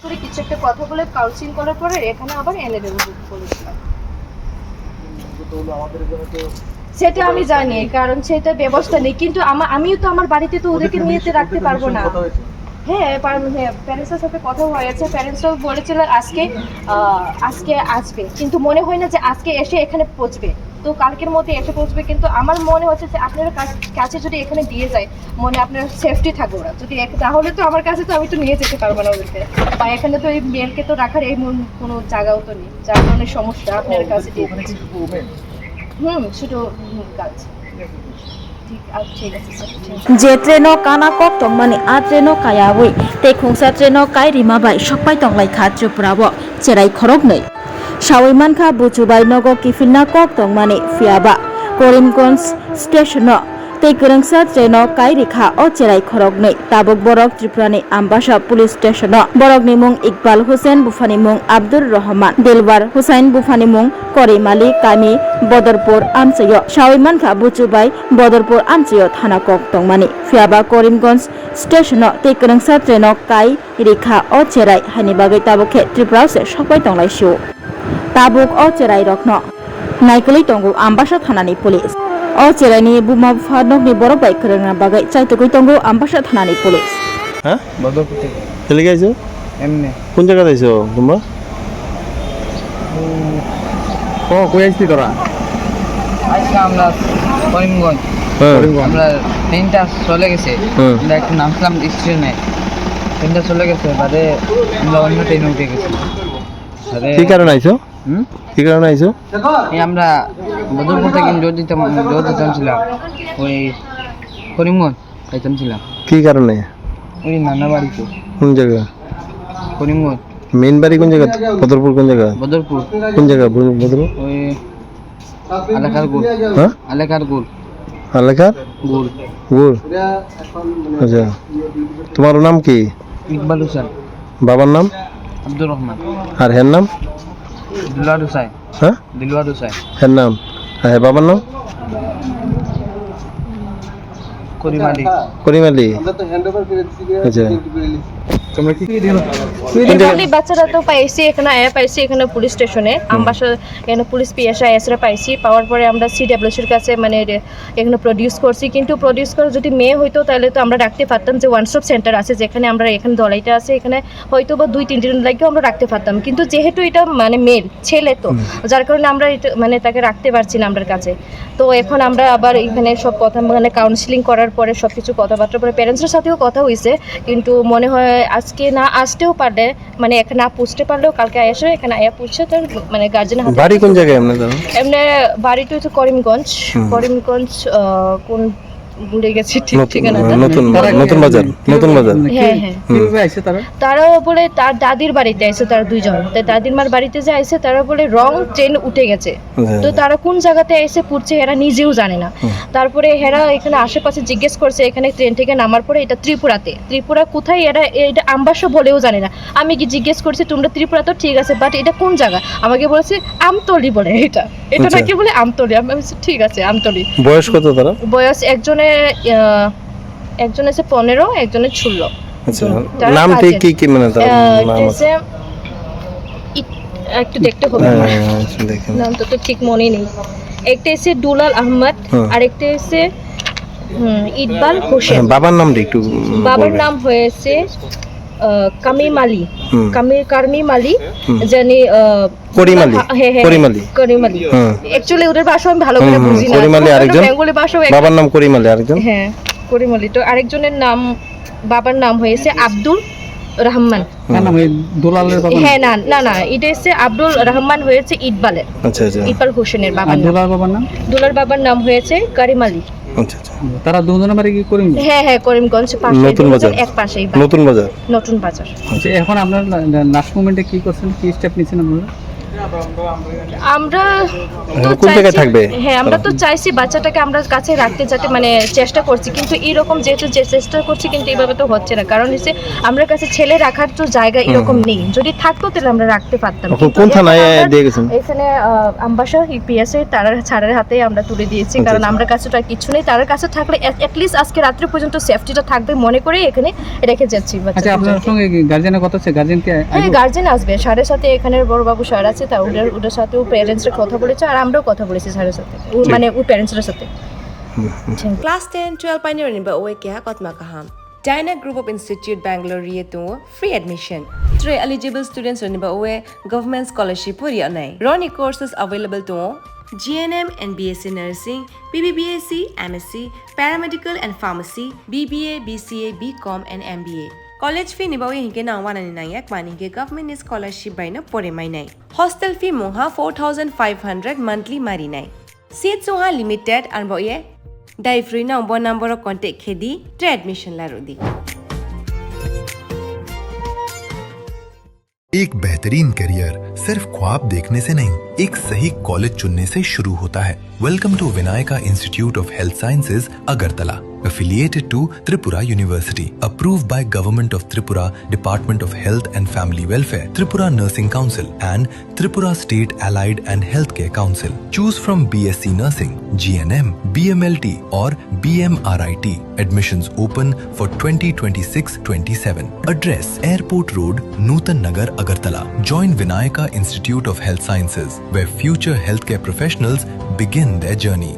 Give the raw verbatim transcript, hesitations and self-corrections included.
করে কিছু একটা কথা বলে কাউন্সিলিং করার পরে এখানে আবার এনে দেবো বলেছিলাম। সেটা আমি জানি, কারণ সেটা ব্যবস্থা নেই, কিন্তু আমা- আমিও তো আমার বাড়িতে তো ওদেরকে নিয়ে তো রাখতে পারবো না। হ্যাঁ, হ্যাঁ, প্যারেন্টসের সাথে কথা হয়েছে, প্যারেন্টসরাও বলেছিল আজকে আহ, আজকে আসবে, কিন্তু মনে হয় না যে আজকে এসে এখানে পৌঁছবে। তো কালকের মধ্যে এসে পৌঁছবে, কিন্তু আমার মনে হচ্ছে যে আপনার কাছ- কাছে যদি এখানে দিয়ে যায়, মানে আপনার সেফটি থাকবে ওরা যদি এক- তাহলে তো আমার কাছে তো আমি তো নিয়ে যেতে পারবো না ওদেরকে, বা এখানে তো এই মেয়েকে তো রাখার এই মন- কোনো জায়গাও তো নেই, যার কারণে সমস্যা আপনার কাছে দিয়ে দিচ্ছি। হুম, শুধু গার্লস। ঠিক আছে, ঠিক আছে, স্যার, ঠিক আছে। Je train o kana kok tongmani, a train o kaiyawi tei khungsa train o kai rima bai sokpai tonglaikha Tripura o cherai khoroknwi. Sawi mankha buchu bai nogo kiphilna kok tongmani, phiyaba Karimganj station o tei kwrwngsa train o kai rikha o cherai khoroknwi. Tabuk borok Tripurani Ambasa police station o borokni mung Iqbal Hussain, buphani mung Abdur Rahman, Dilwar Hussain, buphani mung Korimali, kami Bodorpur amchaio. Sawi mankha buchu bai Bodorpur amchaio thana kok tongmani, phiyaba Karimganj station o tei kwrwngsa train o kai rikha o cherai, haini bagwi tabuk khe Tripura o se sokpai tonglaisio. Tabuk o cherai rokno naikolwi tongo Ambasa thanani police. O cheraini buma bupha nokni borok bai kwrwngna bagwi chaitugwi tongo Ambasa thanani police. হ্যাঁ? বদরপুর থেকে। তেলে কি আইছো? এমনি। কোন জায়গাতে আইছো তোমরা? ও, কই আইছিলি তোরা? আজকে আমরা করিমগঞ্জ। হ্যাঁ। করিমগঞ্জ। আমরা ট্রেনটা চলে গেছে। হ্যাঁ। আমরা একটু নামছিলাম স্টেশনে। ট্রেনটা চলে গেছে, বাদে আমরা অন্য ট্রেনে উঠে গেছি। বাদে কি কারণে আইছো? হুম? কি কারণে আইছো? এই আমরা বদরপুর থেকে জোর দিতাম, জোর দিতাম ছিলাম ওই করিমগঞ্জ। খাইতাম ছিলাম। কি কারণে? ওই নানা বাড়িতে। কোন জায়গা? করিমগঞ্জ। মেইন বাড়ি কোন জায়গা? বদরপুর কোন জায়গা? বদরপুর। কোন জায়গা? বদর-, বদরপুর? ওই এলাকার গোল। হ্যাঁ? এলাকার গোল। এলাকার? গোল। গোল? আচ্ছা। তোমার নাম কি? ইকবাল হোসেন। বাবার নাম? আব্দুর রহমান। আর হের নাম? দুলার হোসেন। হ্যাঁ? দিলওয়ার হোসেন। এর নাম? আর এর বাবার নাম? করিম আলী। করিম আলী। আচ্ছা। তোমরা কি, কি দিন? কিন্তু only বাচ্চারা তো পাইছি, এখানে আয়া পাইছি, এখানে পুলিশ স্টেশনে। হুম। আমবাসা এখানে পুলিশ পিএসআই এসরা পাইছি। পাওয়ার পরে আমরা সিডব্লিউসির কাছে মানে রে-, এখানে প্রডিউস করছি। কিন্তু প্রডিউস করে যদি মেয়ে হইতো, তাহলে তো আমরা রাখতে পারতাম যে ওয়ান স্টপ সেন্টার আছে, যেখানে আমরা এখানে দলাইটা আছে, এখানে হয়তো বা দুই তিন দিন লাগিও আমরা রাখতে পারতাম। কিন্তু যেহেতু এটা মানে মেল, ছেলে তো, হুম। যার কারণে আমরা এটা, মানে, তাকে রাখতে পারছি না আমরার কাছে। তো এখন আমরা আবার এখানে সব কথা, মানে, কাউন্সেলিং করার পরে, সব কিছু কথাবার্তার পরে প্যারেন্টসের সাথেও কথা হইছে, কিন্তু মনে হয় আজকে না আসতেও পারে, মানে, এখানে না পৌঁছতে পারলেও কালকে এসে এখানে আয়া পৌঁছে তার, মানে, গার্জেন হাতে। বাড়ি কোন জায়গায় আপনাদের? এমনি বাড়িটা হচ্ছে করিমগঞ্জ। হুম। করিমগঞ্জ, আহ, কোন ভুলে গেছি ঠিক নতুন, ঠিকানাটা। নতুন, তারা কি নতুন বাজার, মানে নতুন বাজার। কিভাবে, হ্যাঁ, হ্যাঁ। হুম। কিভাবে আইছে তারা? তারাও বলে তার দাদির বাড়িতে আইছে তার দুইজন। তাই দাদির মার বাড়িতে যে আইছে, তারা বলে রং ট্রেন উঠে গেছে। হ্যাঁ। তো তারা কোন জায়গাতে এসে পড়ছে এরা নিজেও জানে না। হুম। তারপরে এরা এখানে আশেপাশে জিজ্ঞেস করছে, এখানে ট্রেন থেকে নামার পরে এটা ত্রিপুরাতে। ত্রিপুরা কোথায় এরা, এটা আমবাসা বলেও জানে না। আমি কি জিজ্ঞেস করছি, "তোমরা ত্রিপুরা তো ঠিক আছে, but এটা কোন জায়গা?" আমাকে বলেছে, "আমতলি" বলে এটা। এটা আচ্ছা। নাকি বলে আমতলি। আমি বলছি, "ঠিক আছে, আমতলি।" বয়স কত তারা? বয়স একজনে, আহ, একজন আছে পনেরো, একজনে ষোলো। আচ্ছা, তারা নাম ঠিক কাজের। কি কি মানে তার আহ, নাম আছে? হচ্ছে ই-, একটু দেখতে হবে হ্যাঁ, আমার। হ্যাঁ, হ্যাঁ, আচ্ছা, দেখেন। নাম তো, তো ঠিক মনে নেই। একটা হচ্ছে দুলাল আহমদ, হ্যাঁ। আর একটা হচ্ছে, হুম, ইকবাল হোসেন। হ্যাঁ, বাবার নামটা একটু, উম, বাবার বলবেন। নাম হয়েছে, আহ, কামিম আলী। হুম। কামি-, কারমিম আলী, হুম। জানি, আহ, করিম আলী। হ্যাঁ, হ্যাঁ, করিম আলী। করিম আলী। হুম। Actually ওদের ভাষা আমি ভালো করে হুম, হুম। বুঝি না। করিম আলী ওদের আরেকজন? বেঙ্গলি ভাষাও এক- বাবার নাম করিম আলী আরেকজন? হ্যাঁ, করিম আলী। তো আরেকজনের নাম, বাবার নাম হয়েছে আব্দুর রহমান। তার নাম ওই দুলালের বাবার নাম? হ্যাঁ, না, না, না, এটা হচ্ছে আব্দুর রহমান হয়েছে ইকবালের। আচ্ছা, আচ্ছা। ইকবাল হোসেনের বাবার আর নাম। দুলার বাবার নাম? দুলার বাবার নাম হয়েছে করিম আলী। আচ্ছা, আচ্ছা। তারা দুজনের বাড়ি কি করিমগঞ্জ? হ্যাঁ, হ্যাঁ, করিমগঞ্জ পাশে, নতুন বাজার। দুজন এক পাশেই বাড়ি। নতুন বাজার। নতুন বাজার। আচ্ছা, এখন আপনারা লা-, লা-, লাস্ট মোমেন্টে কি করছেন, কি স্টেপ নিছেন আপনারা? আমরা তো কোন জায়গায় চাইছি, থাকবে? হ্যাঁ, আমরা তো চাইছি বাচ্চাটাকে আমরা কাছে রাখতে, যাতে মানে চেষ্টা করছি, কিন্তু এইরকম যেহেতু যে চেষ্টা করছি, কিন্তু এইভাবে তো হচ্ছে না। কারণ হচ্ছে আমরা কাছে ছেলে রাখার তো জায়গা এরকম নেই, যদি থাকতো তাহলে আমরা রাখতে পারতাম। এখন কিন্তু কোন এখন থানায় আমরা দিয়ে গেছেন? এখানে, আহ, আমবাসা পিএসএ তারা স্যারের হাতে আমরা তুলে দিয়েছি, আচ্ছা, কারণ আচ্ছা। আমরা কাছে তো আর কিছু নেই। তার কাছে থাকলে অ্যাটলিস্ট আজকে রাত্রে পর্যন্ত সেফটিটা থাকবে মনে করে এখানে রেখে যাচ্ছি বাচ্চাকে। আচ্ছা, আপনার সঙ্গে গার্জেনের কথা হচ্ছে? গার্জেন কি? হ্যাঁ, গার্জেন আসবে সাড়ে সাতে, এখানে বড়বাবু স্যার আছে, তা ওদের ওদের সাথেও প্যারেন্টসরা কথা বলেছে, আর আমরাও কথা বলেছি স্যারের সাথে, ও, মানে ও প্যারেন্টসদের সাথে। Class ten twelve painirokni ba oe keha kotma kaham. Dyna Group of Institute Bangalore ri tongo free admission. Tre eligible students rokni ba oe government scholarship pori anai. Roni courses available tongo G N M and B S C Nursing, B B B S C, M S C, Paramedical and Pharmacy, B B A, B C A, B Com and M B A. College fee ni bagwi hinkhe nang wanani nangya, mani hinkhe government ni scholarship bai no pore mainai. Hostel fee mungha four thousand five hundred monthly marinai. Seat sungha limited, arbo ye dai free no bo number o contact khedi, tre admission larudi. एक बेहतरीन करियर सिर्फ ख्वाब देखने से नहीं, एक सही कॉलेज चुनने से शुरू होता है। Welcome to Vinayaka Institute of Health Sciences, Agartala, affiliated to Tripura University, approved by Government of Tripura, Department of Health and Family Welfare, Tripura Nursing Council, and Tripura State Allied and Healthcare Council. Choose from B S C Nursing, G N M, B M L T, or B M R I T. Admissions open for twenty twenty-six twenty-seven. Address: Airport Road, Nutan Nagar, Agartala. Join Vinayaka Institute of Health Sciences, where future healthcare professionals begin their journey.